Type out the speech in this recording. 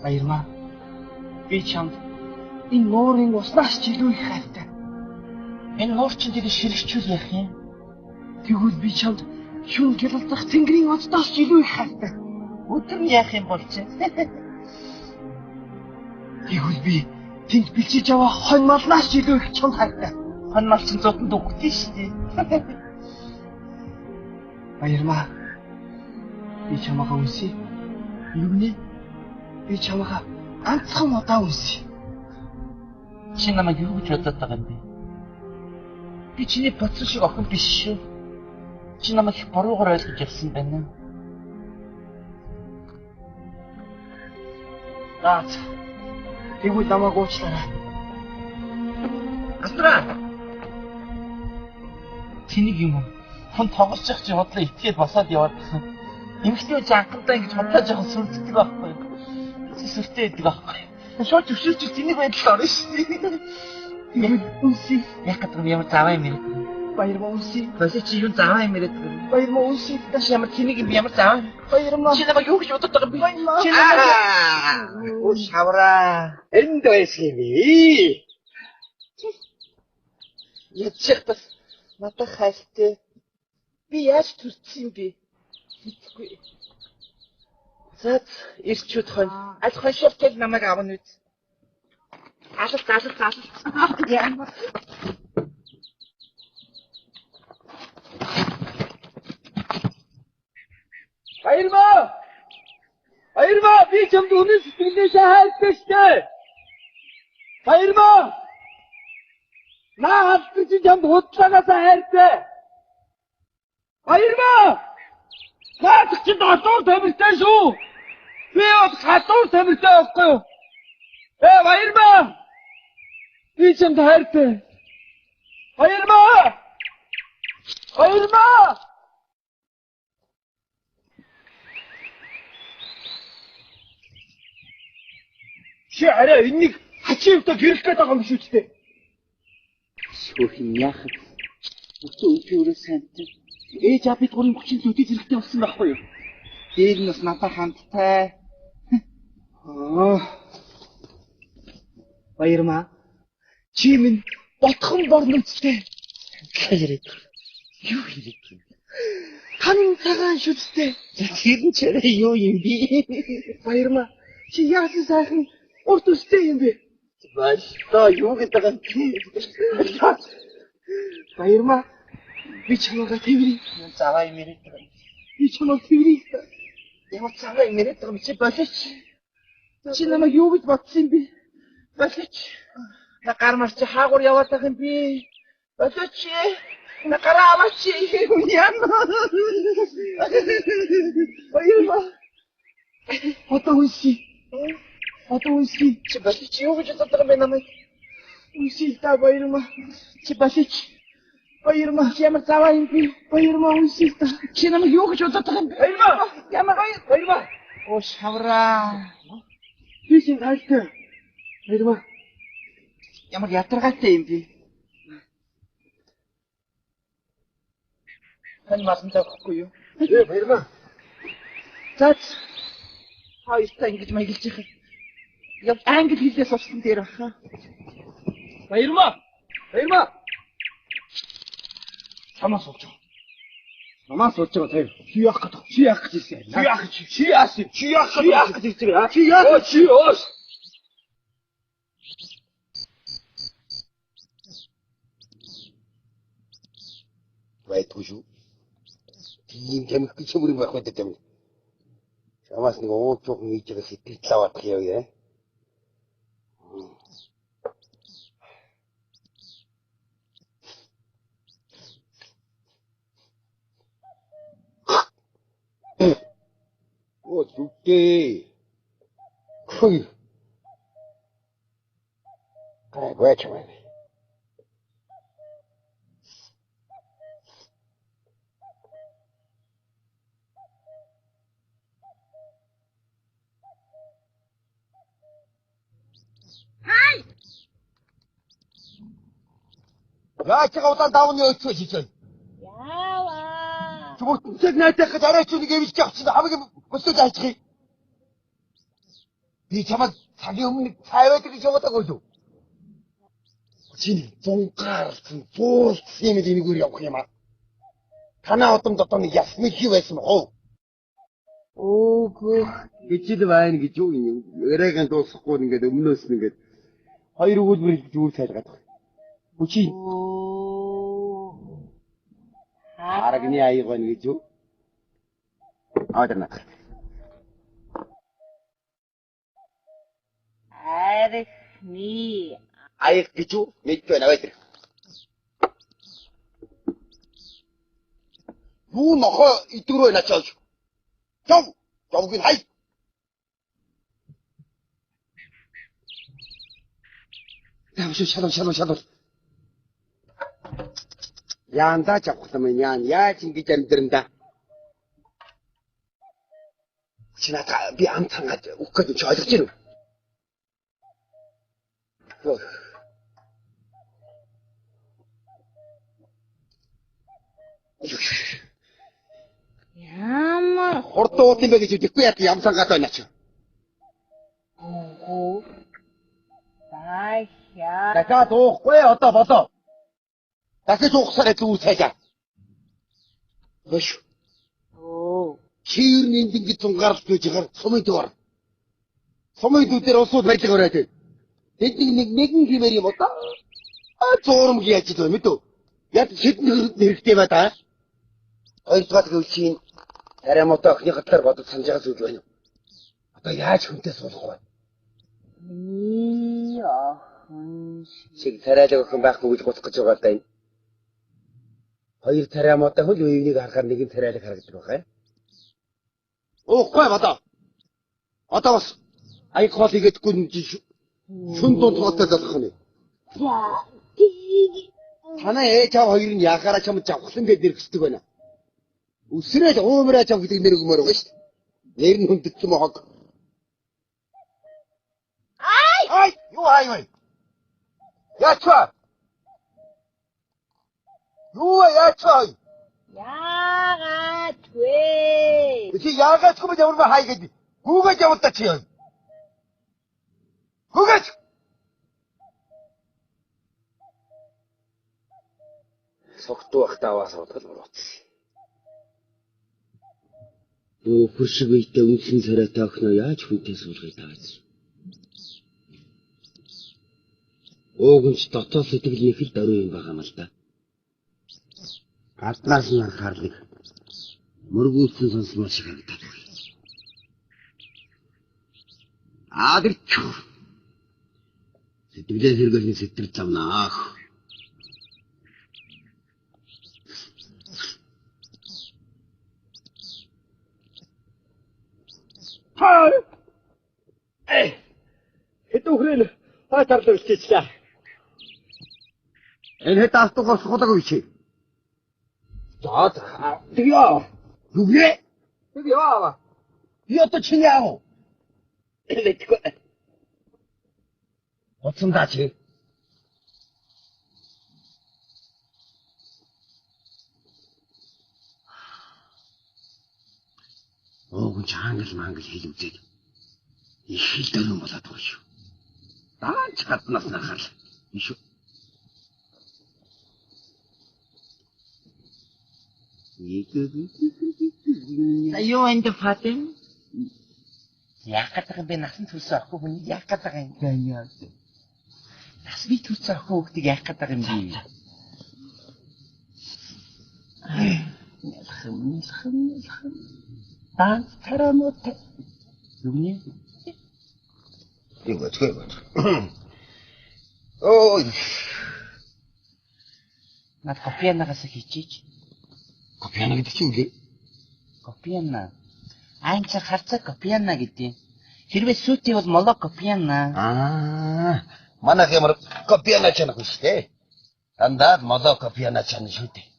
Баярмаа. Би чамд энэ нуурын уснаас ч илүү их хайртай. Энэ нуур чинь тэр ширхчүүл яах юм? Тэгвэл би чамд шүүн гялалзах тэнгэрийн оддоос ч илүү их хайртай. Өдөр нь яах юм бол чи? Тэгвэл би тэнд бэлчиж аваа хонь малнаас ч илүү их чамд хайртай. Хонь мал чинь зодонд өгдөө шүү дээ. Баярмаа. Би чамайгаа үнсье. Юу нэ? Би чамайгаа ганцхан удаа үнсье. Чи намайг юу гэж бодоод байгаа юм бэ? Би чиний бодсон шиг охин биш шүү. Чи намайг их буруугаар ойлгож явсан байна. Наац. Тэгвэл намайг уучлаарай. Астраа. Тэнийг юм уу? Хүн тоглож явах чи бодлоо итгээд босоод яваад байсан. Эмэгтэй хүн чи анхандаа ингэж бодлоо жоохон сүрддэг байхгүй юу? Чи сүртэй байдаг байхгүй юу? Шууд төвшөрч тэнийг байдалд орно шүү дээ. Тэгвэл үнсье. Яг гэдэг юм ямар заваа юм яриад. Баярмаа үнсье. Болоо чи юу заваа юм яриад байгаа юм? Баярмаа үнсье. Чи ямар тэнийг юм ямар заваа? Баярмаа. Чи намайг юу гэж бодоод байгаа юм бэ? Баярмаа. Чи намайг Оо шавраа. Энд байсан юм ээ. Ядчих бас надад хайртай. Би яаж төрсөн юм бэ? Мэдгүй. За ирчүүд хонь. Аль хоньшоортой намайг авна үз. Алал алал алал. Ямар Баярмаа! Баярмаа, би чамд үнэн сэтгэлээсээ хайртай штэ. Баярмаа! Наа алдар чи чамд худлаагаасаа хайртай. Баярмаа! Наадах чи дотор тамиртай шүү. Би бол гадуур тамиртай байхгүй юу? Э баярмаа! Би чамд хайртай. Баярмаа! Баярмаа! Чи арай энэнийг хачин юмтай гэрэлэх гээд байгаа юм биш үү тэ? Шүүхэн яахад өтөө өдрөөрөө сантин. Ээж аа бид гурын хүчин зүтий зэрэгтэй болсон байхгүй юу? Дээр нь бас надад хандтай. Аа. Баярмаа. Чи минь ботхон бормонцтой. Яриад. Юу яриад юм? Тан цагаан шүдтэй. Тэр нь ч арай юу юм бэ? Баярмаа. Чи яасан сайхан урт өстэй юм бэ? Боллоо юу гэдэг юм бэ? Баярмаа. Би чамайгаа тэрий. Заваа юм яриад байгаа юм. Би чамайг тэрий. Ямар заваа юм яриад байгаа юм чи болооч. Чи намайг юу гэж бодсон юм бэ? Болооч. На гар мар чи хаагур яваад байгаа юм би. Болооч. На гараа аваач. Яна. Баярмаа. Одоо үнсье. Одоо үнсье. Чи болооч юу гэж бодоод байгаа юм бэ намайг? Үнсье л да баярмаа. Чи болооч. Баярмаа. Чи ямар заваа юм бэ? Баярмаа үнсье л да. Чи намайг юу гэж бодоод байгаа юм бэ? Баярмаа! Ямар Баярмаа! Оо шавраа. Би чинь хайртай. Баярмаа. Ямар ядаргаатай юм бэ? Тань маландаа өгөхгүй юу? Э баярмаа. За хоёртаа ингэж маягилж яхаа. Яг англи хэлээ сурсан дээр баха. Баярмаа! Баярмаа! Чамаас сууж байгаа. Намаас сууж байгаа тав. Чи яах гэж чи яах гэж ирсэн? Чи яах гэж чи яасан? Чи яах чи яах гэж ирсэн? Чи яах чи өөс. Байдгүй шүү. Тийм тамхи чөмөр байх байдаг юм. Чамаас нэг уур жоохон хийж байгаа сэтгэл аваад явъя. Оо зүгтэй. Хүй. Гайгүй ч юм. Яаж чага удаан давны өчөө чичээ. Яава. Зүгээр цаг найдах гэж арай ч нэг эвлэж авчихсан хамгийн өсөж альчих. Би чамайг цагийн өмнө цай байдаг гэж явуулаагүй юу? Чи нэг зунгаарлсан, зууралдсан юм л энэгээр явах юм аа. Танаа удам дотор нэг ясны хий байсан бох уу? Үгүй. Гэж л байна гэж юу юм. Яриагаа дуусгахгүй ингээд өмнөөс нь ингээд хоёр өгүүлбэр хэлж үр цайлгаад байна. Чи харагны аяг байна гэж юу? Аа тэр надад. Архины аяг гэж юу? Мэдгүй байна аваа тэр. Юу нохоо идэврөө начааж. Жов, жовг нь хай. Яа шалав шалав шалав. Яандаа жавхлам яан яаж ингэж амьдран да. Чи надад би амт хангаад өгөх гэж чи ойлгож байна уу? Ямар хурдан уут юм бэ гэж үдэхгүй яа ям сангаад байна чи. Үгүй. Баахаа. Дахиад уухгүй одоо болоо. Дахиж уухсаар зүг цайлаа. Хөш. Оо. Чи ер нь энд ингэж зунгаарлаж байж байгаа сумын дүү ор. Сумын дүү дээр улсууд барилга бариад байна. Тэд нэг нэгэн хэмээр юм одоо. А зуурам яаж вэ мэдв? Яг шидэн хэрэгтэй ба та. Хоёрдугаар гэвэл чи арай мото охины талаар бодож санаж байгаа зүйл байна уу? Одоо яаж хүнтэй суулгах вэ? Миний охин шиг царайлаг охин байхгүй гэж гоцох гэж байгаа л да энэ. Хоёр царай мото хөл үеийг харахаар нэгэн царайлаг харагддаг байх ээ. Уухгүй бодоо. Одоо бас аяг хоол хийгээдгүй шүн дунд хоолтой залгах нь. За. Танай ээж аав хоёр нь яхаараа чам жавхлан гэж нэрхсдэг байна. Үсрээл уумраа чам гэдэг нэр өгмөр байгаа шүү дээ. Нэр нь хүндэтсэн мохог. Ай! Ай, юу ай вэ? Яач вэ? Юу вэ яач вэ? Яагаад вэ? Чи яагаад ч юм ямар ба хай гэдэг. Гүүгээд явуулдаа чи яа. Гүүгээч. Согтуу ахтаа аваа суудгал буруутсан. Нөхөр шиг үедээ үнсэн царайтай охиноо яаж хүнтэй суулгая тааж. Ууган ч дотоод сэтгэл нэг л даруй юм байгаа юм л да. Гаднаас нь анхаарлыг мөргүүлсэн сонсмол шиг харагдаад байна. Адэрч. Сэтгэлээ сэргэлний сэтгэл замнаа. Хаа. Хэд үхрэл хай тарлаа үлчээчлээ. Энэ хэд автогоос худаагүй чи. За тэгье. Юу гэ? Тэгье аваа. Би одоо чиний аав. Мэдгүй. Утсандаа чи. Ууган ч ангал мангал хэл үзээд их хэл дөрөн болоод байгаа шүү. Даач гаднаас нахал. Биш үү? За юу энэ фатин? Яах гэдэг юм бэ? Насан турш охин хүн яах гэдэг юм бэ? Насны төрсөн охин хүүхдийг яах гэдэг юм бэ? Нэлхэм нэлхэм нэлхэм. Данс тарамут. Югне? Юу гэж вэ? Ой. Над кофенагаас хийчихэж. Кофена гэдэг чинь юу лээ? Кофена. Аанчаар харцаа кофена гэдэг. Хэрвээ сүйтэй бол моло кофена. Аа, манайх ямар кофена чанах шүү дээ. Дандаа моло кофена чана шүү дээ.